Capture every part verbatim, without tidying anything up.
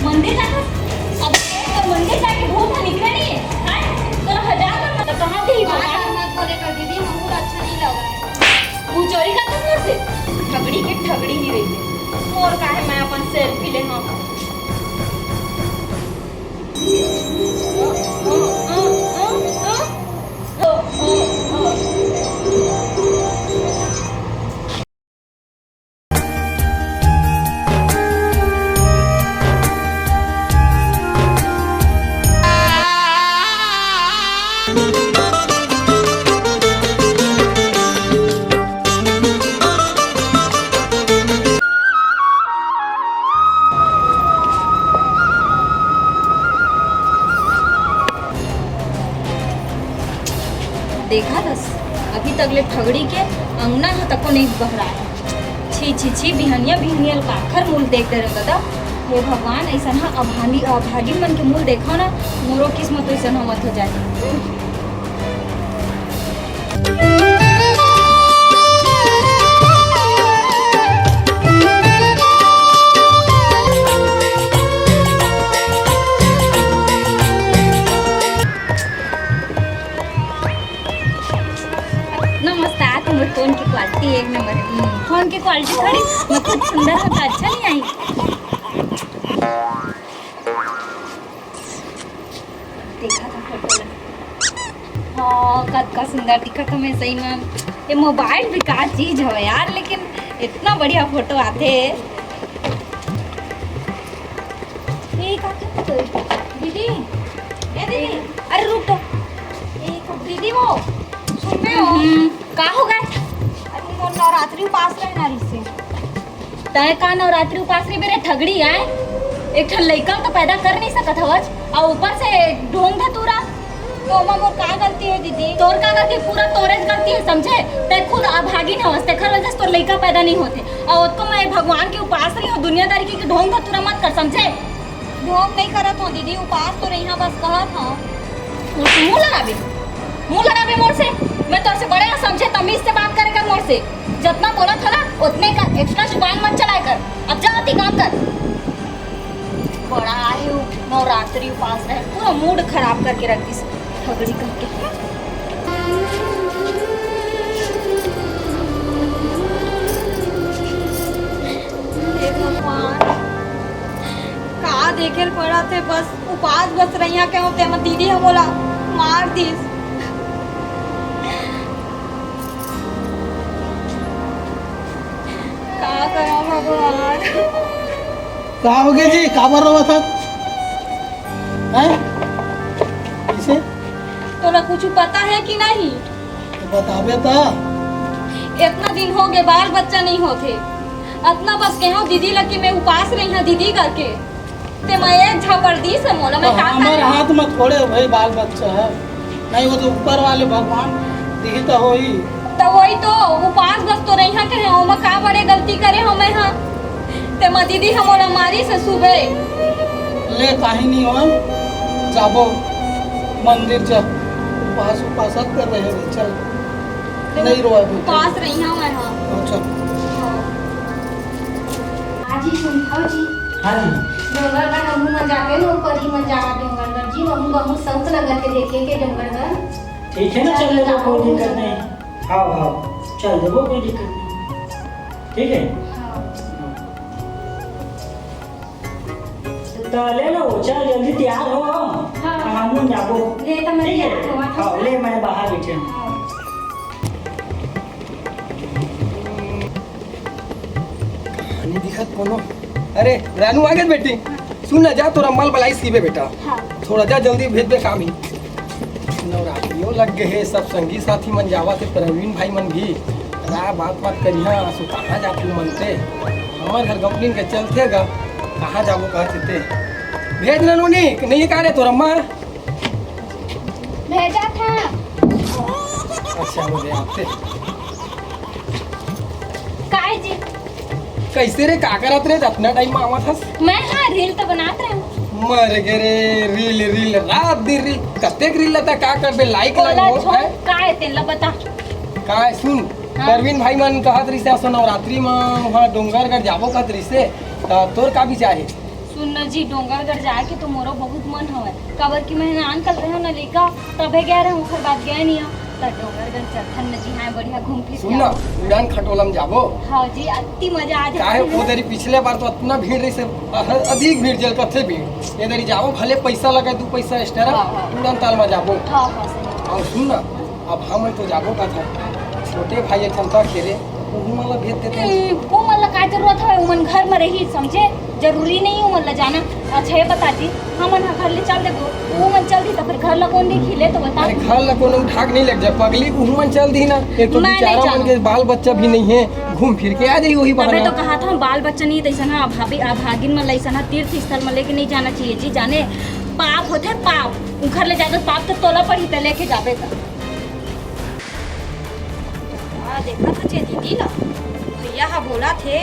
मंदिर जाथस? अब ए तो मंदिर जाके भूत ह निकले नहीं है। हाय, तोला हजार बार मत कहाँ गई बात भगवान? मत बोले कर दीदी, हमको अच्छा नहीं लगा। तू चोरी करथस मोर से? ठगड़ी के ठगड़ी ही रही है। मोर काहे मैं अपन सेल्फी ले हाँ। देखा दस, अभी तक ले ठगड़ी के अंगना ह तको नहीं बहराए। छी, छी, छी, बिहनिया, बिहनिया ल काखर मुंह देख दे रे दादा। हे भगवान, ऐसन ह अभागी, अभागिन मन के मुंह देखो ना, मोरो किस्मत ऐसन ह मत हो जाए। इतना मस्त आत है, मोर फोन की क्वालिटी एक नंबर है। हम्म, फोन की क्वालिटी थोड़ी मतलब सुंदर हो तो अच्छा नहीं आई। देखा था फोटो ला। हाँ, कतका सुंदर दिखत हवे सही में। ये मोबाइल भी का चीज हवे यार, लेकिन इतना बढ़िया फोटो आथे। ये का करत हवे? दीदी, ए दीदी, अरे रुक तो। ए दीदी वो, सुन बे हो। हम्म, का हो गए? अरे मोर नवरात्रि उपास रहना रहिसे। तय का नवरात्रि उपास रहिबे रे ठगड़ी आय? एक ठन लइका तो पैदा कर नहीं सकत हवस, अउ ऊपर से ढोंग धतूरा। तो ओमा मोर का गलती है दीदी? तोर का गलती? पूरा तोरे गलती है, समझे? तय खुद अभागिन हवस, तेखर वजह से तोर लइका पैदा नहीं होथे। अउ ओतको मैं भगवान के उपास रही हूँ, दुनियादारी के ढोंग धतूरा मत कर, समझे? ढोंग नहीं करत हूँ दीदी, उपास तो रही हूँ, बस कहत हूँ। मुंह लड़ाबे, मुंह लड़ाबे मोर से। मैं तोर से बड़े हूँ, समझे? तमीज से बात करे कर मोर से। जतना बोलत हूँ ना, उतने कर, एक्स्ट्रा जुबान मत चलाए कर। अब जा, आती काम कर। बड़ा आए हो, नवरात्रि उपास रहे, पूरा मूड खराब करके रख दिस, ठगड़ी करके। हे भगवान, का देखे ल पड़त हे, बस उपास बस रहिया के होते, म दीदी ह मोला मार दिस। का करव भगवान? का होगे जी? काबर रोवत हस? हैं? कइसे? तोला कुछु पता है कि नहीं? तो बताबे त। इतना दिन होगे, बाल बच्चा नहीं होथे। अतना बस कहेंव दीदी ला कि मैं उपास रही हूँ दीदी करके। ते मैं एक झापड़ दिस हे मोला, मैं तो का हमर करूं? हाथ में थोड़े भाई बाल बच्चा है, नहीं वो तो ऊपर वाले भगवान दिही तो होही। तो वही तो, उपास बस तो रही हूँ कहे, ओमा का बड़े गलती करे हूँ मैं, हाँ? ते माँ दीदी ह मोला मारिस हे सुबह। ले, काहे नहीं हो, जाबो मंदिर, चल, उपास उपास कर रहे हैं, चल, नहीं रोए बेटा। उपास रही हूँ मैं, हाँ। अच्छा। हाँ। आजी सुन, आओ जी। हाँ जी। डोंगरगढ़ हमू मन जाबे न, ऊपर ही मन जावा डोंगरगढ़ जी, हमू बहुत शौक लगत हे देखे के डोंगरगढ़। ठीक है ना, चल लेबो, कोई दिक्कत नहीं। हाँ, हाँ, चल देबो, कोई दिक्कत नहीं। ठीक है? हाँ। तो ले लो, चल जल्दी तैयार हो, हाँ। हमू जाबो। ले तो मैं ठीक है? तैयार होवत हूँ। हाँ, ले मैं बाहर बैठे हूँ। हाँ। कहानी दिखत कोनो। अरे रानू आ गए बेटी, सुन ना, जा तोर अम्मा ल बलाइस हिबे बेटा। हाँ। थोड़ा जा जल्दी भेजबे काम ही। नवरात्रियों लग गए हे, सब संगी साथी मन जावत हे, प्रवीण भाई मन भी। रा बात बात करिहा, सो कहाँ जाथू मन ते? हमर घर गपनिन के चलथे गा, कहाँ जाबो कहत हे ते? भेज ना नोनी, नहीं का रे तोर अम्मा? भेजा था। अच्छा, हो गया आपसे। काय जी? कैसे रे, का करत रे, इतना टाइम में आवत हस? मैं हाँ, रील तो बनात रहे। मर गे रे, रील, रील, रात दिन रील, कतेक रील लता का करबे, लाइक ओला लाइक हो, छोड़, हैं? काय तेला बता। काय सुन, हाँ। परवीन भाई मन कहत रहिसे, असो नवरात्रि में वहाँ डोंगरगढ़ जाबो कहत रहिसे, त तोर का विचार हे? सुन न जी, डोंगरगढ़ जाए के तो मोरो बहुत मन हवय, काबर कि मैं नानकन रहेंव न लइका, तभे गए रहेंव, ओखर बाद गए नइ हंव। त डोंगरगढ़ चलथन न जी, हाँ, बढ़िया घूम फिर के सुन ना, आबो। उड़ान खटोला में जाबो। हाँ जी, अति मजा आ जाए। काहे, ओ दरी पिछले बार तो अतना भीड़ रहिस, अह-, अधिक भीड़, जल कथे भीड़। ए दरी जाबो, भले पैसा लगे, दू पैसा extra, हाँ, हाँ। उड़ान ताल में जाबो। हाँ, हाँ, सही। अउ सुन ना, अब हमन तो जाबो कथन, छोटे भाई एक ठन त खेले, उहू मन ला भेज देते। हम्म, वो मन ला का जरूरत हवय? उमन घर में रही, समझे? जरूरी नहीं उमन ला जाना। अच्छा, ये बता जी, हमन ह घर ले चल देबो, वो मन चल दी, तो फिर घर ला कौन देखी? ले तो बता। अरे, घर ला कोनो उठा के नहीं लेके जाए, पगली, उहू मन चल दी ना। एक तो मैं नहीं बेचारा मन जानूं। के बाल बच्चा भी नहीं है, घूम फिर के आ जाई वही तबे बहाना। तो कहा था, बाल बच्चा नहीं, तैसन ह, अभागी, अभागिन मन ला अइसन ह तीर्थ स्थल में लेके नहीं जाना चाहिए जी, जाने? पाप होथे, पाप। उखर ले ज्यादा पाप तो तोला पड़ी, त लेके जाबे त। आ, देखत हच ए दीदी ला, भैया ह बोलत हे,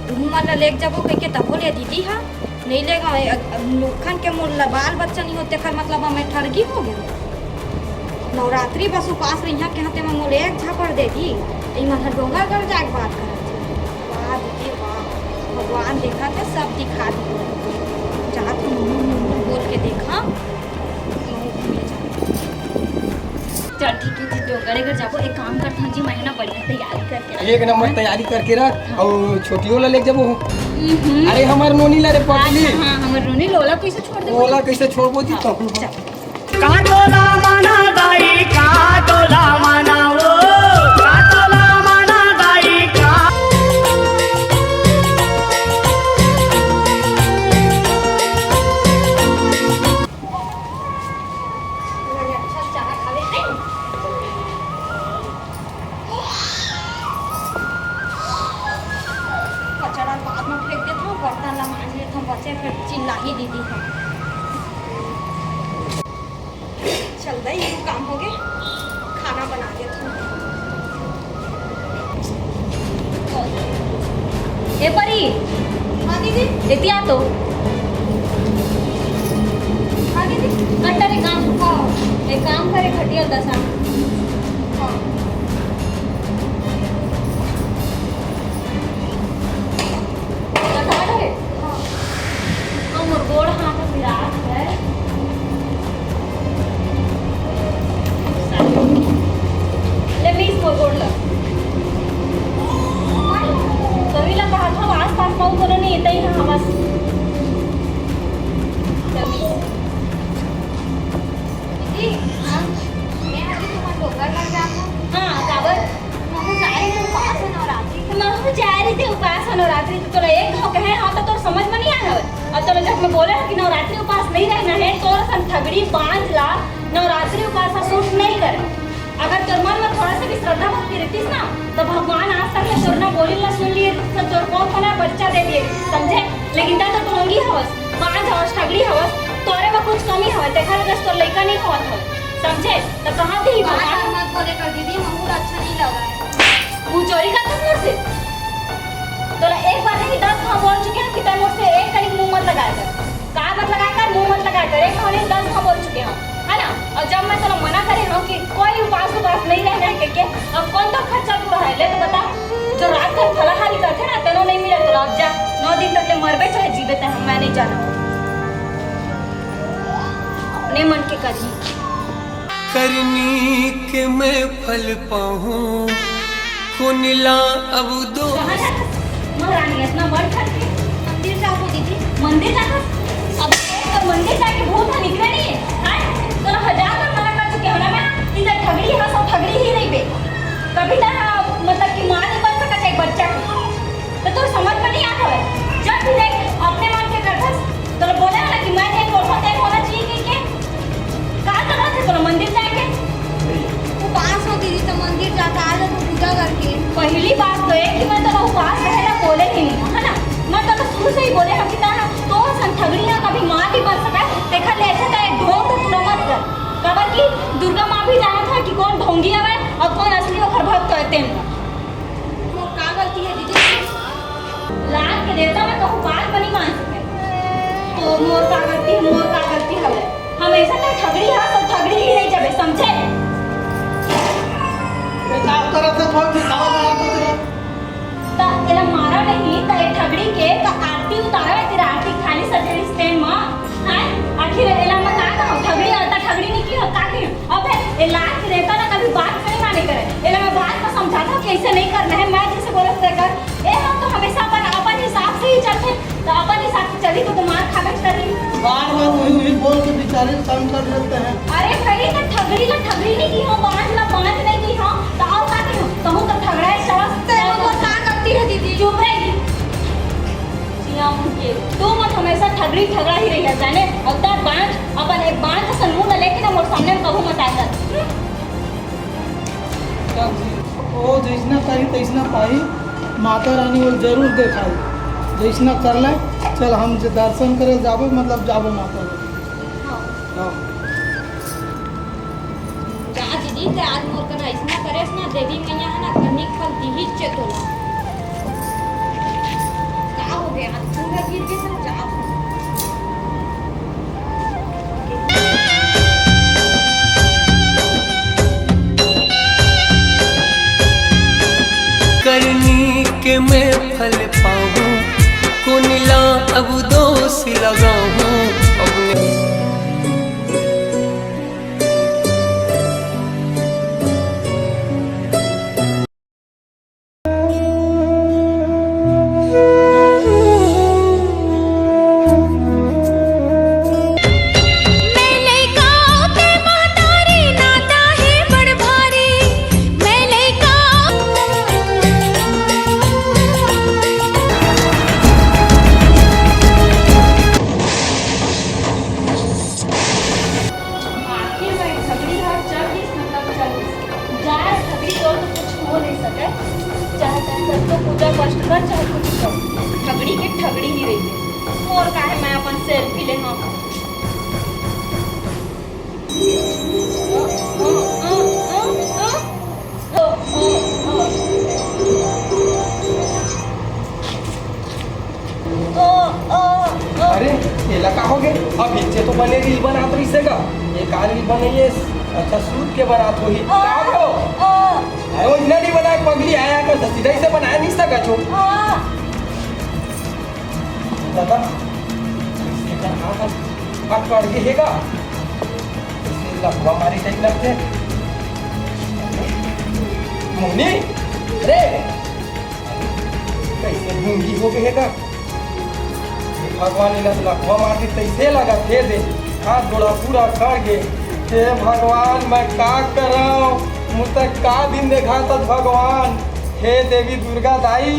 तुहू मन ला लेके जाबो कहिके, तभो ले दीदी ह नइ लेगा। ए, अ, अ, नुखन के मोर ला बाल बच्चा नइ हो, तेखर मतलब मैं ठगी हो गेंव। नवरात्रि बस उपास रहिहा के हाथे में मोला एक झापड़ दे दी, त इमन ह डोंगरगढ़ जाए के बात करत हे। वाह दीदी वाह, भगवान देखत हे, सब दिखा दी। जात हूँ मुँह मुँह बोल के देखा। चल ठीक है जी, डोंगरगढ़ जाबो। एक काम करथन जी, मैं ना बढ़िया तैयारी करके रख एक नंबर तैयारी करके रख, अउ छोटियो ला लेके जाबो। हम्म। अरे हमर नोनी ला रे पगली। अच्छा, हाँ, हमर नोनी ला ओला कैसे छोड़ देबो? ओला कैसे छोड़बो जी? हाँ, तब चल। का तोला माना दाई, का तोला माना ओ, का तोला माना दाई, का। कचरा बाद में फेंक देथव, बर्तन ला मांज लेथव, बचे फेर चिल्लाही दीदी ह। चल दई, ये काम होगे, खाना बना लेथव। ए परी, हाँ दीदी। एती आ तो। हाँ दीदी। कट्टर एक काम, हाँ। एक काम करे, खटिया दसा। हाँ। बता रहे? हाँ। हमर गोड़ हाथ पिरात हे। ले मिस मोर गोड़ ल। तभी ला कहा था, आस पास पाऊ कोनो नहीं, इतना ही था बस। ले मिस। दीदी, हाँ? मैं अभी तुम्हारे डोंगरगढ़ जाना। हाँ, काबर? महू जा रही थी उपास नवरात्रि के। महू जा रही थी उपास नवरात्रि, तो तोला एक घाव कहे, हाँ, तो तोर समझ में नहीं आया हवे। और तोला जब मैं बोले ना कि नवरात्रि उपास नहीं रहना है, तोर सन ठगड़ी बांझ ला नवरात्रि उपास सूट नहीं करे। अगर तोर मन में थोड़ा सा भी श्रद्धा भक्ति रहतीस ना, तो भगवान आज तक ले तोर ना बोली ला सुन लिए, तो तोर को कोना बच्चा दे दिए, समझे? लेकिन तै तो ढोंगी हवस, बांझ हवस, ठगड़ी हवस, तोरे में कुछ कमी हवय, तेखर वजह से तोर लइका नहीं होवत हवय, समझे? तो कहाँ दी बात भगवान? मत बोले कर दीदी, महू ला अच्छा नहीं लगा है। मुँह चोरी करथस मोर से? तोला एक बार नहीं, दस घाव बोल चुके हैं कि तै मोर से एक कनिक मुँह मत लगाया कर। का मत लगाया कर, मुँह मत लगाया कर, एक घाव नहीं, दस घाव बोल चुके हैं, है ना? और जब मैं तोला मना करे हूँ कि कोई उपास उपास नहीं रहना है करके, अब कौन तो खर्चा पूरा है, ले तो बता। जो रात भर फलाहारी करथे ना, तेनो नहीं मिले तोला, अब जा, नौ दिन तक ले मरबे चाहे जीबे, तै हम, मैं नहीं जाना। अपने मन के करही। करनी के मैं फल पाहूँ, खुन ला अब दो। कहाँ जाथस? महारानी, इतना बड़ घर के मंदिर जाबो दीदी। मंदिर जाथस? अब एक तो मंदिर जाके भूत ह निकले नहीं है, हैं? तोला हजार बार मना कर चुके हो ना मैं, कि तै ठगड़ी हस, सब ठगड़ी ही रहिबे। कभी तै, मतलब कि माँ नहीं बन सकत एक बच्चा के। तो तोर समझ में नहीं आता है। जब भी देख, अपने मन के करथस, तोला बोले ना कि मैं नहीं बोलता, तेरे होना चाहिए कि के? का जरूरत है तोला मंदिर जाए के? उपास हो दीदी, तो मंदिर जाके आ जाओ पूजा करके। पहली बात तो ये कि मैं तोला उपास रहे ला बोले ही नहीं, है ना? मैं तोला शुरू से ही बोले हूँ कि ना, तोर सन ठगड़ी ना कभी माँ भी बन सके, तेखर ले अच्छा तै ढोंग तो पूरा मत कर। काबर कि दुर्गा माँ भी जानत है कि कौन ढोंगी हवे और कौन असली ओखर भक्त है, तेन मोर का गलती है दीदी? लाल के देवता में कहूँ बात बनी मान सके। तो मोर का गलती है, मोर का गलती हवे? हमेशा तक ठगड़ी हा, सब ठगड़ी ही रही जबे, समझे? ए, साफ तरह से छोड़, फिर खावा बना के दे। त एला मारा नहीं, त ए ठगड़ी के त आरती उतारा, तेरा आरती खाली सजेली से नहीं करना है, मैं जैसे बोलत तैसे कर। ए, हम तो हमेशा अपन, अपन हिसाब से ही चलते, तो अपन हिसाब से चली तो, तो मार खाबे करही। बार बार वही, वही बोल के बेचारे तंग कर देते हैं। अरे भाई, तो ठगड़ी ला ठगड़ी नहीं की हो, बांझ ला बांझ नहीं की हो, तो और का की हो? कहूँ तो ठगड़ा है, चला। तेरे को का गलती है दीदी? चुप रही। जिया मुंह के, तू मन हमेशा ठगड़ी ठगड़ा ही रही है, जाने? और तब बांझ, अपन एक बांझ असन मुंह ला लेके ना मोर सामने में कहूँ मत आकर। तब जी, वो जैसना करी तैसना पाही, माता रानी वो जरूर देखाई। जैसना कर ले, चल हम जे दर्शन करे जाबो, मतलब जाबो माता रानी। हाँ। हाँ। जा दीदी, ते आज मोर कना अइसना करेस ना, देवी मैया है ना, कन्नी फल दीही चे तोला। का हो गया? आज पूरा गिर के सब जा। करनी के मैं फल पाऊं, कोन ला अब दोष लगाऊं अपने। आखिर में ठगड़ी ह चल दिस, मतलब चल दिस। जा रे ठगड़ी, तोर तो कुछ हो नहीं सके। चाहे तैं कतको पूजा पाठ कर, चाहे कुछ कर, ठगड़ी के ठगड़ी ही रहिथे। मोर काहे मैं अपन सेल्फी ले हंव। अरे, एला का होगे? अभी से तो बने रील बनात रहिसे गा। ये का रील बनाइस? अच्छा, सूत के बनात होही। का हो? अरे, ओइसना नहीं बनाए, पगली आया कर, सीधा ही से बनाए नहीं सका छो। दादा, एकर हाथ ह पकड़ के हे गा। लकवा मारी टाइप लगथे। मोहनी, रे, कइसे गूंगी हो गे हे गा? भगवान, एला तो लकवा मार के कइसे लगत हे दे, हाथ गोड़ पूरा अकड़ गे। हे भगवान, मैं का करंव? मोर तक का दिन देखात हस भगवान? हे देवी दुर्गा दाई,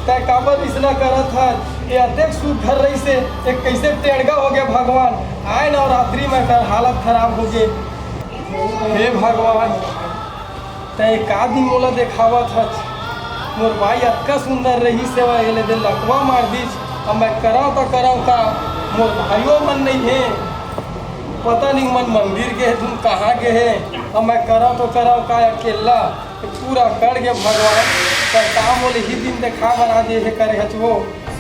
तैं काबर अइसना करत हस? ये अतेक सुघर रहिसे, ये कइसे टेड़गा हो गे भगवान? आय नवरात्रि में एकर हालत खराब हो गे। हे भगवान, तैं का दिन मोला देखावत हस? मोर बाई अतका सुंदर रहिसे, एला दे लकवा मार दिस। अब मैं करंव त करंव का? मोर भाइयो मन नइ हे, पता नहीं मन मंदिर गे हे, धुन कहाँ गे हे। अब मैं करंव त करंव का अकेल्ला? पूरा अकड़ गे भगवान, तैं का मोला इही दिन देखा बना दे हे करे हच वो।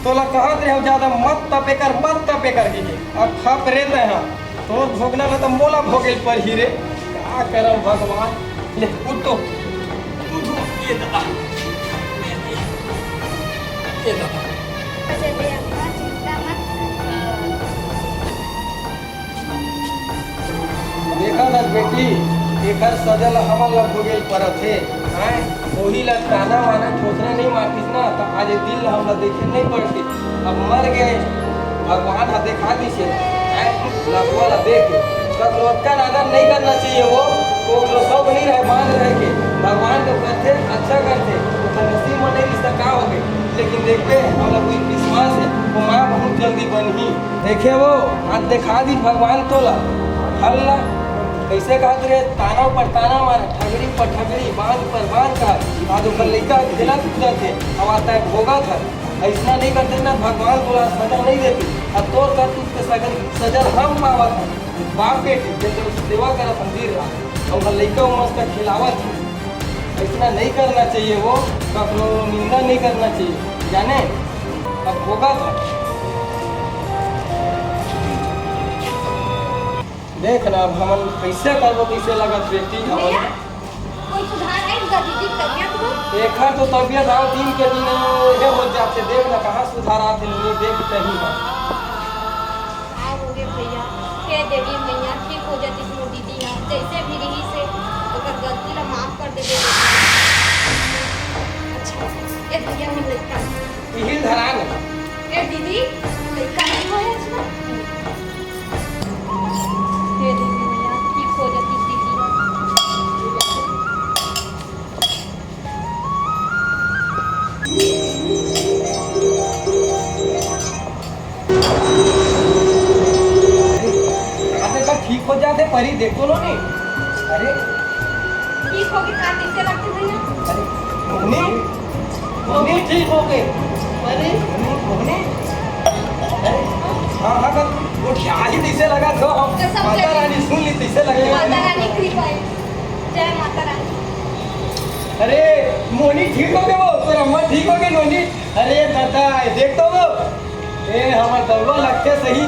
तोला कहत रहेंव जादा मत तपे कर, मत तपे कर कहिके। अब खप रे तैं हा, तोर भोगना ल त मोला भोगे ल परही रे। का करंव भगवान, ले उठ तो। उठ, उठ, ये दादा, ये दादा। देखत हस बेटी, एकर सजा ल हमन ल भोगे ल परत हे। हैं? ओही ल ताना वाना ठोसरा नइ मारतिस ना, त आज ए दिन ल हमला देखे नइ पड़तिस। अब मर गे, भगवान ह देखा दिस हे। हैं? लकवा ल देख के ककरो अतका आदर नइ करना चाहिए वो। ओकरो शौक नइ रहे, बांध रहे के। भगवान तो करथे, अच्छा करथे। ओकर नसीब म नइ रिहिस त का होगे? लेकिन देखबे, हमला पूरी विश्वास हे, वो माँ बहुत जल्दी बनही। देखे वो, आज देखा दिस भगवान तोला, हल्ला, कइसे कहत रे, ताना ऊपर ताना मार, ठगरी ऊपर ठगरी, बांध ऊपर बांध का, आज ओकर लइका खेलत कूदत हे, अब आता है भोगत हे, अइसना नइ करते ना भगवान तोला सजा नइ देते, अब तोर करतूत के सगन सजा हम पावत हन, बाप बेटी, जे तोर सेवा करत हन दिन रात, अब ओकर लइका मस्त खेलावत हे, अइसना नइ करना चाहिए वो, ककरो निंदा नइ करना चाहिए, जाने? अब भोगत हे। देख ना, अब हमन कइसे करबो, कइसे लगत बेटी, हमन भैया, कोई सुधार आइस गा दीदी तबियत म? एखर तो तबियत आव दिन के दिन ये हो जाथे, देख ना कहाँ सुधार आथे, नहीं देख कहीं ना। का हो गे भैया, हे देवी मैया, ठीक हो जातिस मोर दीदी ह, जइसे भी रिहिस हे, ओकर गलती ला माफ कर दे दे। ये हमर लइका। इहिल धरान। ए दीदी, लइका नहीं होय आज ना? हे दीदी, भैया, ठीक हो जाती दीदी। अरे, अरे, का ठीक हो जाते परी, देखो लो नहीं। अरे। ठीक हो गए, का कैसे लगते भैया? अरे, मोहनी, मोहनी ठीक हो गए। अरे, मोहनी, मोहनी। अरे, हाँ, हाँ, कर, वो क्या ही कैसे लगा तो हम कसम माता से। रानी सुन ली, कैसे लगे। माता रानी कृपा है। जय माता रानी। अरे, मोहनी ठीक हो गए वो, तो अम्मा ठीक हो गए मोहनी। अरे दादा, ये देख तो वो। ए, हमर दउरा लगते सही,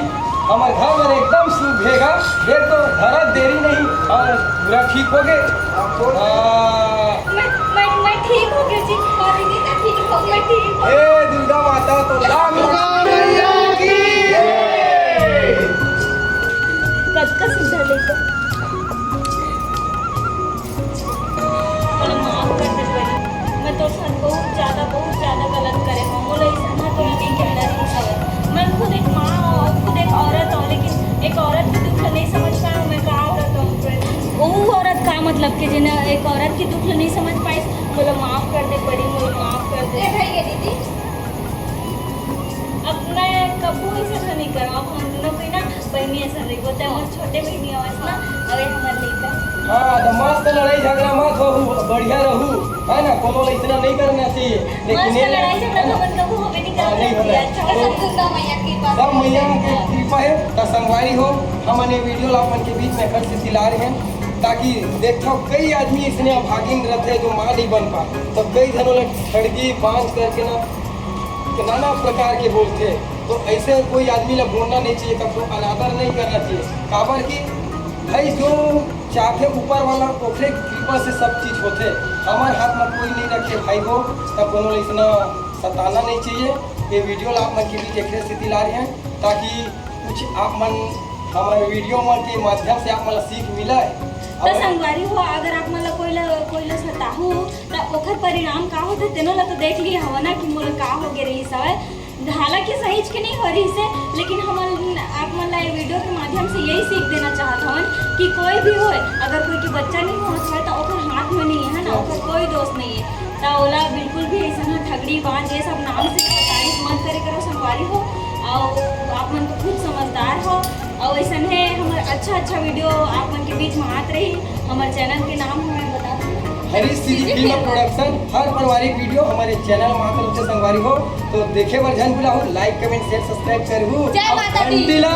हमर घर में एकदम सुख भेगा। देख तो, धरा देरी नहीं, और पूरा ठीक हो गए। हाँ। मैं, मैं, मैं ठीक हो गई जी। हाँ दीदी, मैं ठीक हो, मैं ठीक हो। ए, दुर्गा माता तो लाख दुर्गा मैया की जय। कतका सीधा लेकर। मोला माफ कर दे परी। मैं तोर साथ बहुत ज्यादा, बहुत ज्यादा गलत करे हूँ। मोला ऐसा ना तो नहीं करना चाहिए सबर। मैं खुद एक माँ हूँ, खुद एक औरत हूँ, लेकिन एक औरत के दुख ला नहीं समझ पाए, मैं का औरत हूँ फिर? वो औरत का मतलब के जेना एक औरत के दुख ला नहीं समझ पाइस, मोला माफ कर दे परी, मोला माफ कर दे। ए भैया दीदी। अब मैं कबू ऐसा नहीं करूँ, अब हम दोनों कोई ना बहनी ऐसा नहीं बोलते, हम छोटे बहनी आवाज ना, अरे हमर लइका। हाँ, तो मस्त लड़ाई झगड़ा मत हो, बढ़िया रहू, है ना? कोनो ला इतना नहीं करना चाहिए। लेकिन मस्त ये लड़ाई झगड़ा है ना? तो मतलब वो हमें नहीं हाँ, करना नहीं होना चाहिए। है। अच्छा, तो सब दुर्गा मैया की कृपा सब से। मैया की कृपा है। तो संगवारी हो, हमन ये वीडियो ला अपन के बीच में खट से दिला रहे हैं, ताकि देखो कई आदमी इसने अभागिन रहते हैं जो माँ नहीं बन पा, तो कई जनों ने ठड़गी बांध करके ना नाना प्रकार के बोलते हैं। तो ऐसे कोई आदमी ला बोलना नहीं चाहिए, तब तो अनादर नहीं करना चाहिए। काबर कि भाई जो चाहथे ऊपर वाला, ओकरे कृपा से सब चीज होथे। हमर हाथ में कोई नहीं रखे भाई हो, तब कोनो ला इतना सताना नहीं चाहिए। ये वीडियो ला आप मन के बीच एकरे सेती ला रहे हैं, ताकि कुछ आप मन हमर वीडियो मन के माध्यम से आप मन ला सीख मिले। तो और संगवारी हो, अगर आप मन ला कोई ला, कोई ला सताहू, त ओखर परिणाम का होथे, तेनो ला तो देख लिए हवा ना कि मोला का हो गे रहिस हवय। हालांकि सहीच के नहीं हो रहिस हे, लेकिन हमन आप मन ला ये वीडियो के माध्यम से यही सीख देना चाहत हवन कि कोई भी होय, अगर कोई के बच्चा नहीं होत होय, त ओकर हाथ में नहीं है ना, ओकर कोई दोष नहीं है। त ओला बिल्कुल भी ऐसा ना ठगड़ी बांझ ये सब नाम से तारीफ मत करे करो संगवारी हो। और आप मन तो खुद समझदार हो, और ऐसा है हमर अच्छा अच्छा वीडियो आप मन के बीच में आत रही। हमर चैनल के नाम हमें बता दो। हरीश सीधी फिल्म प्रोडक्शन, हर पारिवारिक वीडियो हमारे चैनल में आत रहते संगवारी हो, तो देखे बर झन भुलाहू, लाइक, कमेंट, शेयर, सब्सक्राइब करहू। जय और माता दी। घंटी ला